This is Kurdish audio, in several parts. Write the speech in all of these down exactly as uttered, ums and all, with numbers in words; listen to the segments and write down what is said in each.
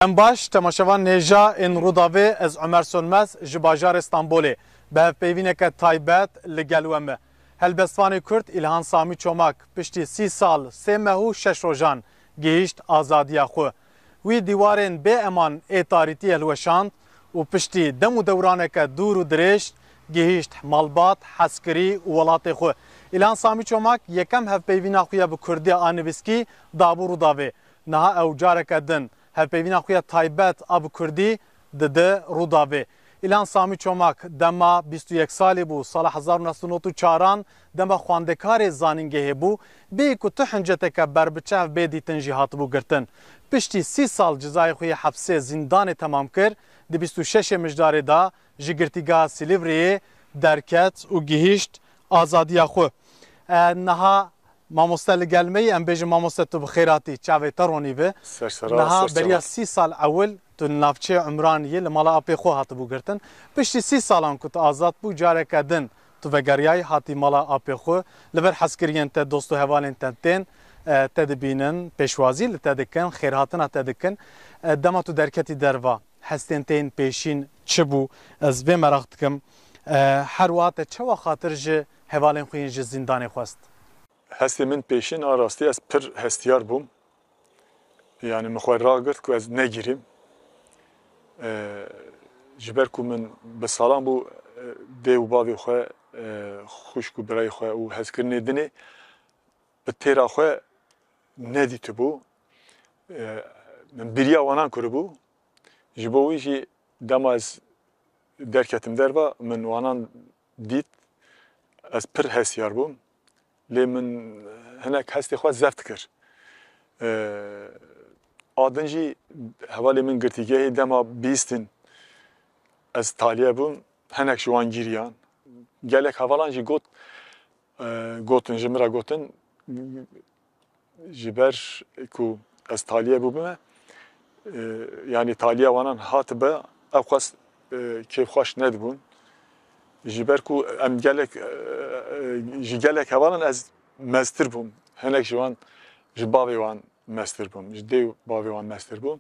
Em baş, temaşevan hêja ên Rûdawê, ez Omer Sönmez ji bajarê Stenbolê. Bi hevpeyvîneke taybet li gel we me. Helbestvanê Kurd Îlhan Samî Çomak piştî sî sal, sê meh û şeş rojan gihîşt azadiya xwe. Wî dîwarên bê eman ê tarîtiyê hilweşand û piştî dem û dewraneke dûr û dirêj gihîşt malbat, hezkirî û welatê xwe. Îlhan Samî Çomak yekem hevpeyvîna xwe ya bi kurdî a nivîskî dabû Rûdawê. Niha ew careke din hevpeyvîna xwe ya taybet a bi kurdî dide Rûdawê. Îlhan Samî Çomak dema bîst û yek salî bû, sala hezar û neh sed û nod û çaran, dema xwendekarê zanîngehê bû, bêyî ku tu hinceteke berbiçav bê dîtin jî hatibû girtin. Piştî sî sal cezayê xwe yê hepsê zîndanê temam kir, di bîst û şeşê Mijdarê de ji girtîgeha Silîvriyê derket û gihîşt azadiya xwe. E, niha mamoste li gel me yî, em bêjin mamoste tu bi xêr hatî, çavê te ronî be. Ser sera, niha ser beriya çava. Sî sal ewil tu li navçeyê Umraniyê li mala apê xwe hatibû girtin. Piştî sî salan ku tu azad bû, careke din tu vegeriyayî hatî mala apê xwe. Li vir hezkiriyên te, dost û hevalên te tên, e, te dibînin, pêşwazî li te dikin, xêrhatina te dikin. E, dema tu derketî derva, hestên te yên pêşîn çi bû? Ez vê meraq dikim. E, her wiha te çawa xatir ji hevalên xwe yên ji zîndanê xwest? Hestê min pêşîn a rastî ez pir hestiyar bûm. Yani min xwe ragirt ku ez negirîm. E, ji ber ku min bi salan bû, e, dê û bavê xwe, e, xwişk û birayê xwe û hezkirinê dinê bi têra xwe nedîtibû. E, min bîriya wanan kiribû. Ji bo wî jî dema ez derketim derva, min wanan dît, ez pir hestiyar bûm. Lê min hinek hestê xwe zeft kir. E, a din jî hevalê min girtîgehê dema bîstin ez taliye bûm, hinek ji wan giriyan. Gelek hevalan jî got, e, gotin, ji min re gotin, ji ber ku ez taliye bûbime, e, yanî taliya wanan hatibe, ew qas, e, kêfxweş nedibûn. Ji ber ku em gelek, e, e, ji gelek hevalan ez meztir bûm. Hinek ji wan, ji bavê wan meztir bûm. Ji dê û bavê wan meztir bûm.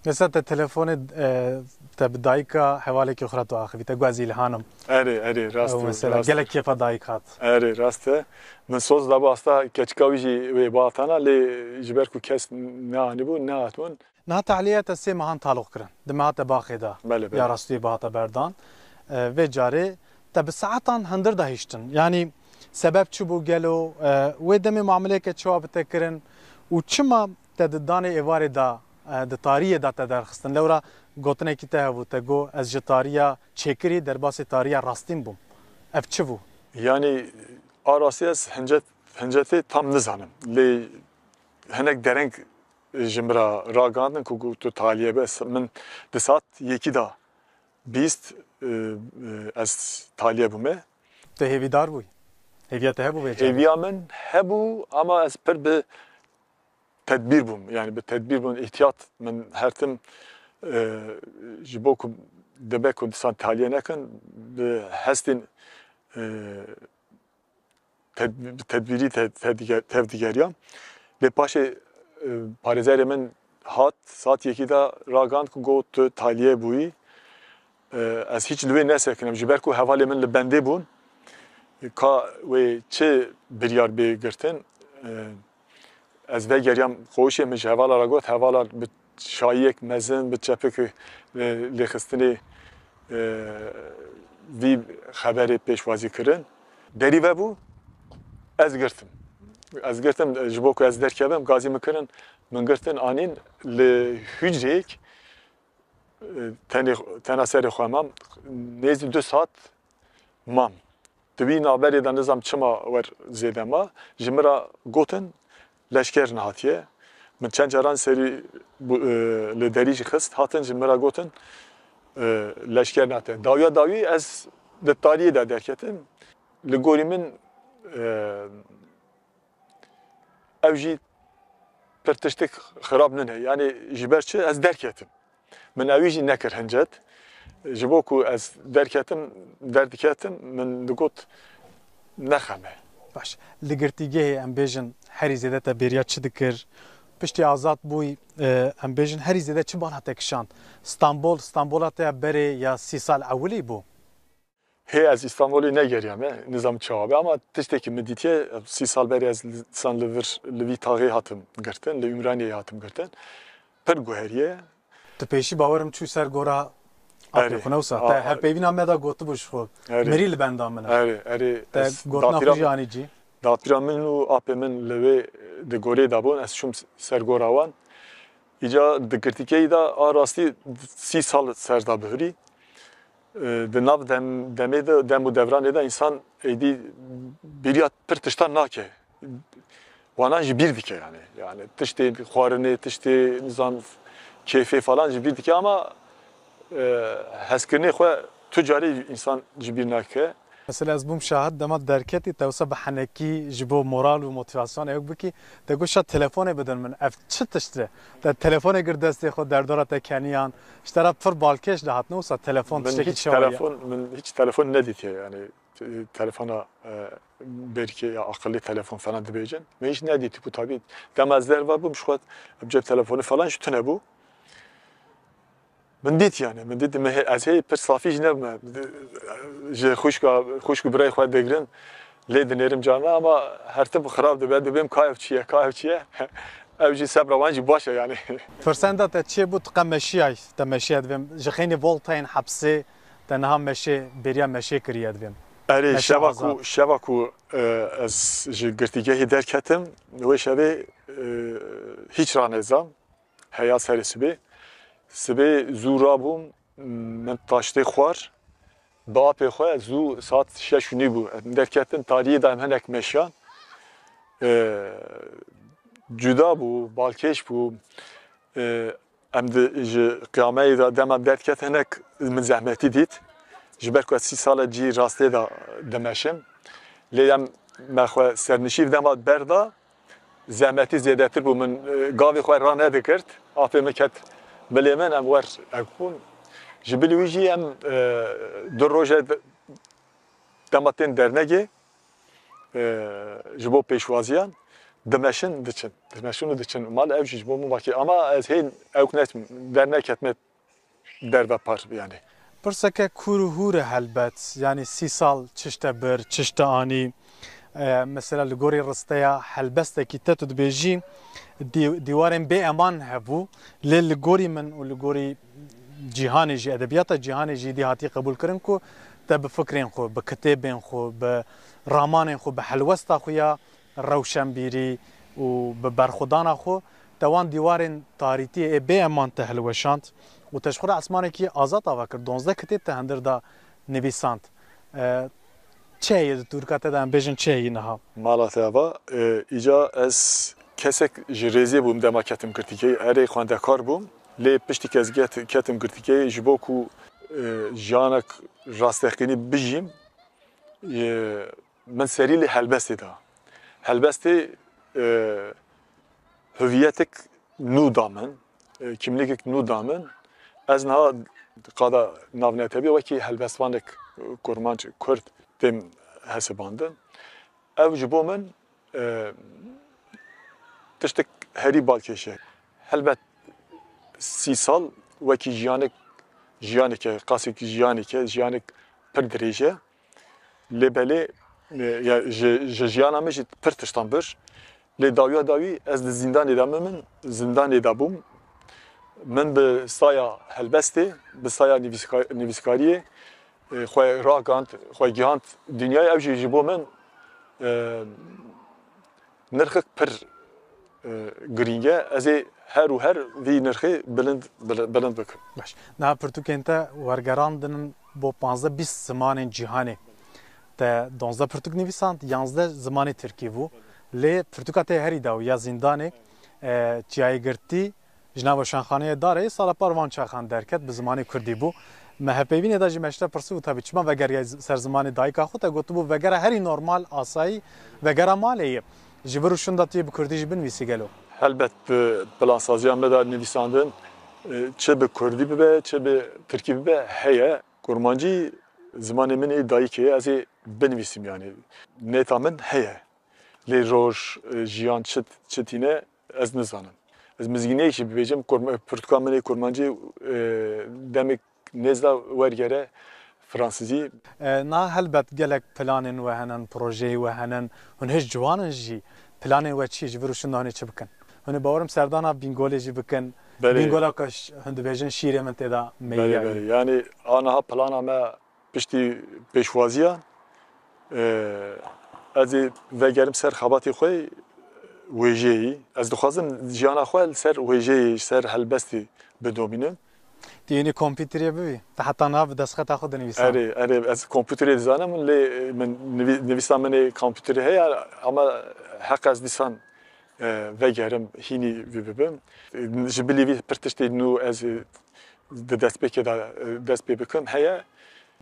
Mesela te telefonê, e, te bi dayika hevalekî xwe re tu axivî, te got ez Îlhan im. Erê, erê, rast Ew e, mesela rast e. Gelek kêfa dayik hat. Erê, rast e. Min soz dabû asta keçika wî jî wê bihatana, lê ji ber ku kes neanîbû, nehatibûn. Niha tahliyeya te sê mehan taloq kirin. Di meha te baxê de Belê, belê. Ya rastiyê bihate berdan. E, vê carê te bi saetan hundir de hiştin. Yanî sebeb çi bû gelo? E, wê demê muameleyeke çawa bi te kirin? Û çima te di danê êvarê de, e, di tariyê de te derxistin? Lewra gotinekî te hebû, te got, ez ji tariya çêkirî derbasî tariya rastîn bûm. Ev çi bû? Yanî, a rastî ez hincet, hincetê tam nizanim. Lê hinek dereng ji min re ragihandin ku got, tu taliye be. Min di saet yekî de bîst, e, e, ez taliye bûme. Tu hêvîdar bûyî? Hêviya te hebû vê carê? Hêviya min hebû, ama ez pir bi tedbîr bûm. Yani bi tedbîr bûm, îhtiyat min her tim, e, ji bo ku dibe ku disan taliye nekin, bi hestên, e, ted-, bi tedbîrî te-, tevdiger-, tevdigeriya. Lê paşê, e, parêzerê min hat, saet yekî de ragand ku got, tu taliye bûyî. E, ez hîç li wê nesekinim, ji ber ku hevalê min li bendê bûn. Ka wê çi biryar bê girtin? E, ez vegeriyam xweşê min ji hevala re got, hevala bi şayiyek mezin, bi çepik, e, lêxistinê, e, vî xeberê pêşwazî kirin. Derî vebû, ez girtim. Ez girtim, e, ji bo ku ez derkevim, gazî min kirin, min girtin, anîn li hucreyek, e, tenê, tena serê xwe mam, nêzî du saet mam. Di wî navberê de nizam çima wer zêde ma, ji min re gotin, leşker nehatiye. Min çend caran serî bu, e, li derî jî xist, hatin ji min re gotin, e, leşker nehatiye. Dawiya dawî ez di tariyê de derketim. Li gorî min, e, ew jî pir tiştek xirab nine. Yani ji ber çi? Ez derketim. Min ewî jî nekir hincet. Ji bo ku ez derketim, derdiketim, min digot, nexeme. Baş. Li girtîgehê em bêjin herî zêde te bêriya çi dikir? piştî azad bûyî, e, em bêjin herî zêde çi bala te kişand? Stanbol, Stanbola te ya berê ya sî sal ewilî bû? Hê ez Îstanbolê negeriyame, nizam çawa be, ama tiştekî min dîtiye, sî sal berê ez li, san li vir, li vî taxê hatim girtin, li Ümraniyeyê hatim girtin. Pir guheriye. Tu pêşî bawerim çû ser gora apê Erê, xwe, ne wisa? A-, Te a-, hevpeyvîna me de gotibû ji xwe. Erê. Mirî li benda min e. Erê, erê, Te ez gotina dapîra xwe jî min, anî cî. Dapîra min û apê min li wê, di gorê de bûn, ez çûm ser gora wan. Îca di girtîkeyî de a rastî sî sal ser de bihurî. E, di nav dem-, demê de, dem û devranê de însan êdî bêriya pir tiştan nake. Wanan ji bîr dike yani. Yani tiştê xwarinê, tiştê nizam kêfê falan ji bîr dike ama, e, hezkirinê xwe tu carî însan ji bîr nake. Mesela ez bûm şahid, dema derketî te wisa bi henekî ji bo moral û motivasyonê ew bikî, te got şa telefonê bidin min. Ev çi tişt e? Te telefonê girt destê xwe, derdora te keniyan, ji te re pir balkêş dihat, ne wisa telefon Min tiştekî hiç çawa ye? telefon, min hiç telefon nedîtiye yani. Te-, telefona, e, berkê ya aqilî telefon falan dibêjin. Min hiç nedîtî ku tabî dema ez derve bûm ji xwe cep telefonu falan ji tune bû. Min dît yani, min dît, min hê-, ez hê pir safî jî nebime. Ji xwişka, xwişk û birayê xwe digirin, lê dinêrim carna ama her tim xirab dibe, dibêm ka ev çi ye, ka ev çi ye. Ew jî sebra wan jî baş e yani. Firsenda te çê bû, tu qe meşiyay, te meşiye dibêm. Ji xeynî voltayên hepsê, te niha meşê, bêriya meşê kiriye dibêm. Erê, Meşe şeva azad. ku, şeva ku, e, ez ji girtîgehê derketim, wê şevê, e, hiç ranêzam. Heya serê sibê. Sibê zû rabûm, min taştê xwar. Bi apê xwe zû saet şeş û nîv bû. Em derketin tariyê de em hinek meşiyan. E, cuda bû, balkêş bû. E, em di, ji qiyameyê de dema em derket hinek min zehmetî dît. Ji ber ku ez sî sal e cî rastê de dimeşim. Lê em me xwe sernişîv dema berda, zehmetî zêdetir bû. Min, e, gavê xwe rane dikirt. Apê min ket milê min, em wer ev bûn. Ji bilî wî jî em, e, du roje de-, dema tên dernegê, e, ji bo pêşwaziyan dimeşin diçin. Dimeşin û diçin. Mal ev jî ji bo min vakê. Ama ez hê ewk neçim, derneketime derve par, yani. Pirseke kûr û hûr e helbet. Yani sî sal çi ji te bir, çi ji te anî. E, mesela li gorî risteya helbestekî te tu dibêjî, dî-, dîwarên bê eman hebû. Lê li gorî min û li gorî cîhanê jî, edebiyata cîhanê jî dî hatiye qebûlkirin ku te bi fikrên xwe, bi kitêbên xwe, bi ramanên xwe, bi helwesta xwe ya rewşenbîrî û bi berxwedana xwe te wan dîwarên tarîtiyê ê bê eman te hilweşand û te ji xwe re esmanekî azad ava kir. Donzdeh kitêb te hundir da nivîsand. E, çi heye di tûrika te de, em bêjin çi heyî niha? Mala te ava, e, îca ez kesek ji rêzê bûm dema ketim girtîkeyê. Erê xwendekar bûm. Lê piştî ke ez get-, ketim girtîkeyê ji bo ku, e, jiyanek rasteqînî bijîm, e, min serî li helbestê da. Helbestê, e, huviyetek nû da min, e, kimlîkek nû da min. Ez niha qada navnetebî wekî helbestvanek kurmanc kurd têm hesibandin. Ev ji bo min, e, tiştek herî balkêş e. Helbet sî sal wekî jiyanek, jiyaneke, qasek jiyaneke, jiyanek pir dirêj e. Lê belê, e, ya, ji, ji jiyana min jî pir tiştan bir. Lê dawiya dawî ez di zîndanê de min, min zindanê de bûm. Min bi saya helbestê, bi saya nivîska-, nivîskariyê, e, xwe ragand, xwe gihand dinyayê. Ew jî ji bo min, e, nirxek pir, e, girîng e. Ez ê her û her vî nirxê bilind, bilind, bilind bikim. Baş. Niha pirtûkên te wergerandin bo panzdeh bîst zimanên cîhanê. Te donzdeh pirtûk nivîsand, yanzdeh zimanê tirkî bû. Lê pirtûka te herî dawî ya Zîndanê, e, Çiyayê Girtî, ji nava şanxaneyê Dareyê sala par van çaxan derket, bi zimanê kurdî bû. Me hevpeyvînê de jî me ji te pirsî û tabî çima vegeriya ser zimanê dayika xwe, te gotibû vegera herî normal, asayî, vegera malê ye. Ji vir û şûnda tu yê bi kurdî jî binivîsî gelo? Helbet bi plansaziya me de nivîsandin, e, çi bi kurdî bibe, çi bi tirkî bibe heye. Kurmancî zimanê min ê dayikê ye, ez ê binivîsim yani. Nêta min heye. Lê roj, e, jiyan çi, çi tîne ez nizanim. Ez mizgîniyek jî bibêjim, kurm-, pirtûka min ê kurmancî, e, demek nêzda wergere fransizî. E, na helbet gelek planên we henin, projeyê we henin, hûn hiç ciwan in jî, planên we çi ye, ji vir û şinda hûn ê çi bikin? Hûn ê bawerim serdana Bîngolê jî bikin. Belê. Bîngola ku ş-, hûn dibêjin şîrê min tê de Belê, meyî belê. Yanî aniha plana me piştî pêşwaziya, e, ez ê vegerim ser xebatê xwe wêjeyî. Ez dixwazim jiyana xwe li ser wêjeyê, ser helbestê bidomînim. Tu yênî kompîterê bibî, tu heta niha bi destxeta xwe dinivîsa. Erê, erê, ez kompîterê dizanim, lê min nivî-, nivîsa min ê kompîterê heye, ama heq ez dîsan, e, vegerim, hînî vî bibim. E, ji bilî vî pir tiştê nû ez, e, di destpêkê de, e, dest pê bikim heye.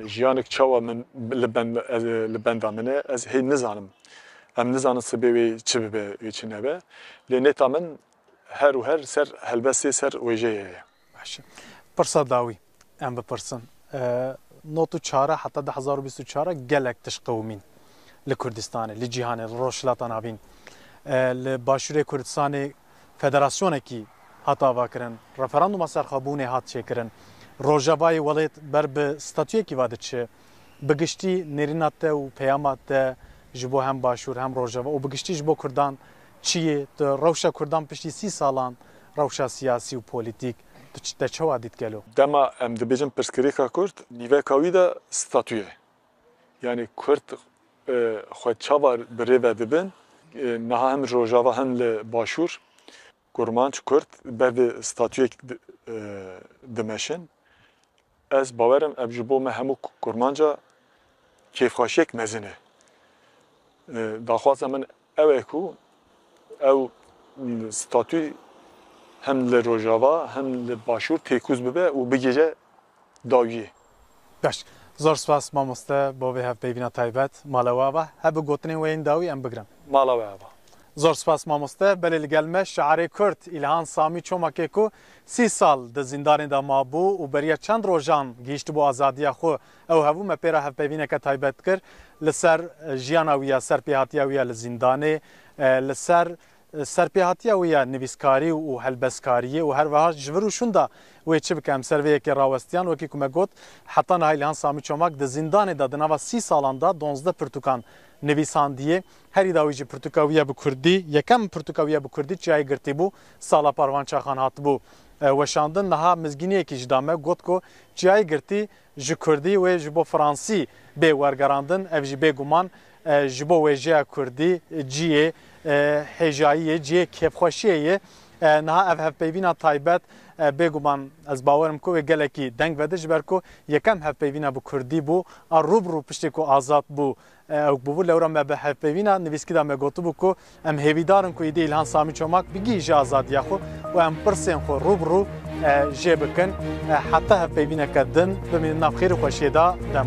Jiyanek çawa min li ben, ez, li benda min e, ez hê nizanim. Em nizanin sibê wê çi bibe, wê çi nebe. Lê nêta min her û her ser helbestê, ser wêjeyê ye. Baş e. Pirsa dawî em bipirsin. E, nod û çar heta du hezar û bîst û çar gelek tişt qewimîn li Kurdistanê, li cîhanê, li Rojhilata Navîn. E, li Başûrê Kurdistanê federasyonekî hat avakirin, referanduma serxwebûnê hat çêkirin. Rojavayê welêt ber bi statuyekî ve diçe. Bi giştî nêrîna te û peyama te ji bo hem Başûr hem Rojava û bi giştî ji bo Kurdan çi ye? Tu rewşa Kurdan piştî sî salan, rewşa siyasî û polîtîk, tu ç-, te çawa dît gelo? Dema em dibêjin pirsgirêka Kurd, nîveka wî de statû ye. Yanî Kurd, e, xwe çawa bi rê ve dibin, e, niha hem Rojava hem li Başûr, Kurmanc, Kurd ber vê statûyek di-, e, dimeşin. Ez bawer im ev ji bo me hemû Kurmanca kêfxweşiyek mezin e. E, daxwaza min ew e ku ew statû hem li Rojava hem li Başûr têkûz bibe û bigihîje dawiyê. Baş. Zor spas mamoste bo vê hevpeyvîna taybet. Mala we ava. Hebe gotinên we yên dawî em bigrin. Mala we ava. Zor spas mamoste. Belê li gel me şairê Kurd Îlhan Samî Çomakê ku sî sal di zîndanê de mabû û beriya çend rojan gihîştibû azadiya xwe. Ew hebû me pê re hevpeyvîneke taybet kir. Li ser, e, jiyana wî ya, ser pêhatiya wî ya li zîndanê, e, li ser, e, serpêhatiya wî ya nivîskarî û helbestkariyê û her wiha ji vir û şûnda wê çi bike em ser vê yekê rawestiyan. Wekî ku me got, heta niha Îlhan Samî Çomak di zîndanê de di nava sî salan de donzdeh pirtûkan nivîsandiye. Herî dawî jî pirtûka wî ya bi kurdî, yekem pirtûka wî ya bi kurdî Çiyayê Girtî bû, sala Parvan Çaxan hatibû, e, weşandin. Niha mizgîniyekî jî da me, got ku Çiyayê Girtî ji kurdî wê ji bo fransî bê wergerandin, ev jî bêguman, e, ji bo wêjeya kurdî cihê, e, hêjayî ye, cihê kêfxweşiyê ye. E, niha ev hevpeyvîna taybet, e, bêguman ez bawer im ku wê gelekî deng vede, ji ber ku yekem hevpeyvîna bi kurdî bû, a rû bi rû piştî ku azad bû, e, ew bûbû. Lewra me bi hevpeyvîna nivîskî de me gotibû ku em hêvîdar in ku îdî Îlhan Samî Çomak bigihîje azadiya xwe û em pirsên xwe rû bi rû, e, jê bikin. E, heta hevpeyvîneke din bimînin nav xêr û xweşiyê de dem.